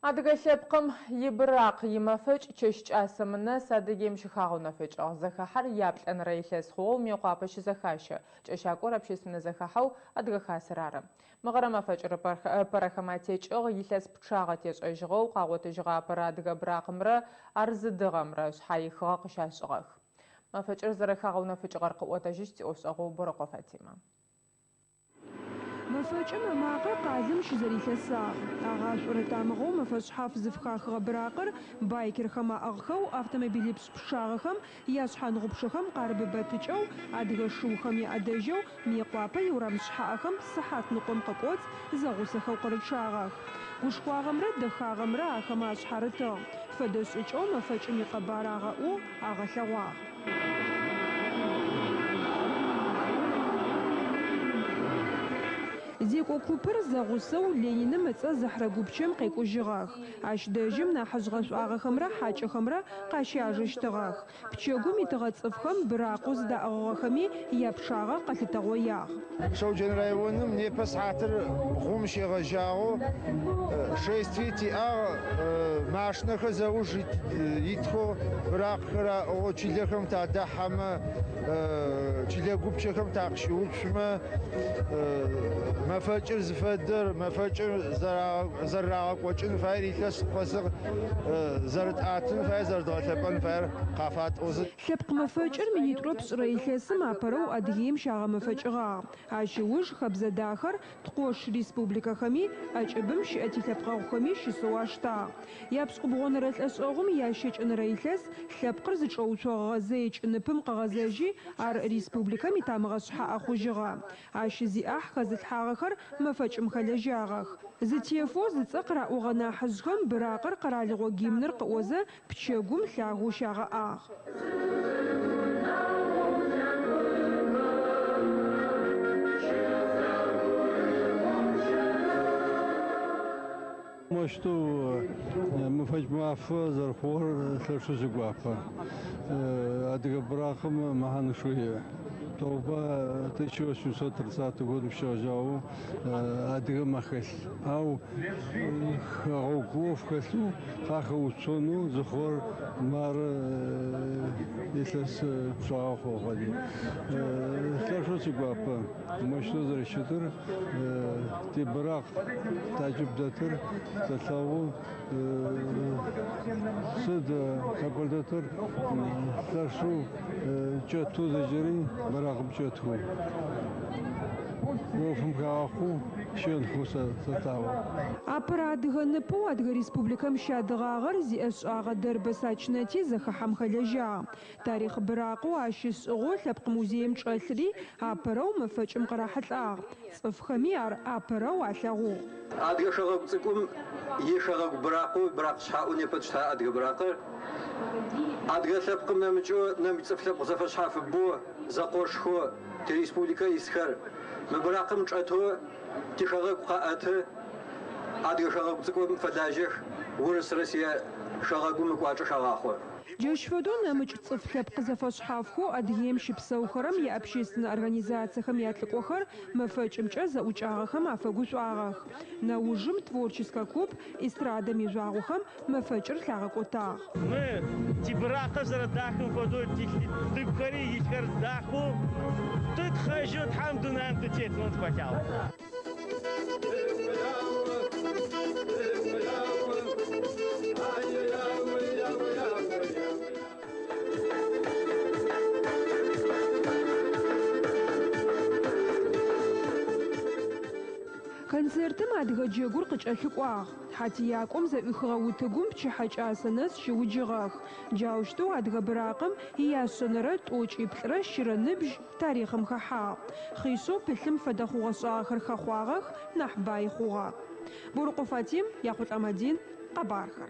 Адыгэ лъэпкъым ибыракъ имэфэкӏ чэщ кӏасэм нэс Адыгеим щыхагъэунэфыкӏыгъ. Зэхахьэр яплӏэнэрэ илъэс хъугъэу Мыекъуапэ щызэхащэ. Кӏэщакӏор общественнэ зэхахьэу Адыгэ Хасэр ары. Мыгъэрэ мэфэкӏыр ыпэрэхэм атекӏыгъ, илъэс пчъагъэ тешӏэжьыгъэу къагъотыжьыгъэ апэрэ адыгэ быракъымрэ ар зыдыгъэмрэ шъхьаихыгъэ къыщашӏыгъэх. Мэфэкӏыр зэрэхагъэунэфыкӏыгъэр къыӏотэжьыщт тиӏофшӏэгъоу Борэкъо Фатимэ. Мэфэкӏым ымакъэ къалэм щызэрилъэсагъ. Агъашӏорэ тамыгъэу мэфэ шъхьаф зыфыхахыгъэ быракъыр байкерхэм аӏыгъхэу автомобилипшӏ пчъагъэхэм яшъхьангъупчъэхэм къарыбыбэтыкӏэу, адыгэ шыухэм яӏэдэжьэу Мыекъуапэ иурам шъхьаӏэхэм сыхьатныкъом къыкӏоцӏ зэгъусэхэу къырычъагъэх. Гушхуагъэмрэ дэхагъэмрэ ахэмэ ашъхьарытыгъ. Фэдэ шӏыкӏэу мэфэкӏым икъэбар агъэӏугъ, агъэлъэгъуагъ. Зекӏо купыр зэгъусэу Лениным ыцӏэ зыхьырэ гупчэм къекӏужьыгъэх. Ащ дэжьым нахьыжъ гъэшӏуагъэхэмрэ хьакӏэхэмрэ къащяжэщтыгъэх. Пчэгум итыгъэ цӏыфхэм быракъэу зыдаӏыгъыгъэхэми япчъагъэ къэлъытэгъоягъ. Шэуджэн районым непэ сыхьатыр бгъум щегъэжьагъэу шествие тиӏагъ, машинэхэр зэуж итхэу быракъхэр аӏыгъэу чылэхэм тадэхьэмэ, чылэ гупчэхэм такъыщыуцумэ, мэфэкӏыр зыфэдэр, мэфэкӏыр зэрэрагъэкӏокӏын фаер, илъэс къэсы зэрытӏатын фаер, зэрэдгъэлъэпӏэн фаер къафатӏозэ. Лъэпкъ мэфэкӏыр минитӏурэ пшӏырэ илъэсым апэрэу Адыгеим щагъэмэфэкӏыгъагъ. Ащ ыуж хэбзэ дахэр ткъош республикэхэми, ӏэкӏыбым щыӏэ тилъэпкъэгъухэми щысэу аштагъ. Япшӏыкӏубгъонэрэ лӏэшӏэгъум ящэкӏэнэрэ илъэс лъэпкъыр зычӏэуцогъэгъэ зэикӏ ныпым къыгъэзэжьи, ар республикэм итамыгъэ шъхьаӏэ хъужьыгъэ. Ащ зиӏахь хэзылъхьагъэхэр мэфэкӏым хэлэжьагъэх. Зытефэу зыцӏэ къыраӏогъэ нахьыжъхэм быракъыр къэралыгъо гимныр къыӏозэ пчэгум лъагэу щагъэӏагъ. Моущтэу мэфэкӏ мафэ зэрэхъугъэр лъэшэу сигуапэ. Адыгэ быракъым мэхьанэшхо иӏ. Тобэ 1830 годым щегъэжьагъэу адыгэм ахэлъ. Ау хэгъэгу ӏоф хэлъэу къахэуцонэу зыхъугъэр мары илъэс пчъагъэ хъугъэри. Лъэшэу сигуапэ моущтэу зэрэщытыр, тибыракъ такӏыб дэтыр тэлъэгъу. Сыд лъэпкъ дэтыр лъэшэу кӏэтэу зэкӏэри быракъым кӏэтхэу ӏофым хагъахъоу щыӏэнхэу сэлъаӏо. Апэрэ адыгэ ныпэу Адыгэ Республикэм щадыгъагъэр зиӏэшӏагъэ Дэрбэ Сачнэти зэхахьэм хэлэжьагъ. Тарихъ быракъэу ащ ышӏыгъэу Лъэпкъ музеим чӏэлъри апэрэу мэфэкӏым къырахьылӏагъ. Цӏыфхэми ар апэрэу алъэгъугъ. Адыгэ хэгъэгу цӏыкӏум ихэгъэгу быракъэу, быракъ шъхьаӏэу непэ тштагъэ адыгэ быракъыр. Адыгэ лъэпкъым нэмыкӏэу нэмыкӏ цӏыф лъэпкъ зэфэшъхьафыбэу, зэкъошхэу тиреспубликэ исхэр мы быракъым чӏэтэу тихэгъэгу къаӏэты, адыгэ хэгъэгу цӏыкӏум фэлажьэх, Урыс-Россие хэгъэгум ыкӏуачӏэ хагъахъо. Джащ фэдэу нэмыкӏ цӏыф лъэпкъ зэфэшъхьафхэу Адыгеим щыпсэухэрэм яобщественнэ организациехэм ялӏыкӏохэр мэфэкӏымкӏэ зэӏукӏагъэхэм афэгушӏуагъэх. Нэужым творческэ куп эстрадэм ижъуагъохэм мэфэкӏыр лъагъэкӏотагъ. Мы тибыракъэ зэрэдахэм фэдэу тыгухэри илъхэр дахэу тытхъэжьэу Тхьэм дунаим тытетынэу тыфэлъаӏо. Концертым адыгэ джэгур къыкӏэлъыкӏуагъ. Хьатиякӏом зэӏуихыгъэ утыгум пчыхьэ кӏасэ нэс щыуджыгъэх. Джаущтэу адыгэ быракъым иящэнэрэ тӏокӏиплӏырэ щырэ ныбжь тарихъым хэхьагъ. Хъишъэу пылъым фэдэ хъугъэ-шӏагъэхэр хэхъуагъэх, нахь бай хъугъэ. Борыкъо Фатим, Яхъулӏэ Мадин, Къэбархэр.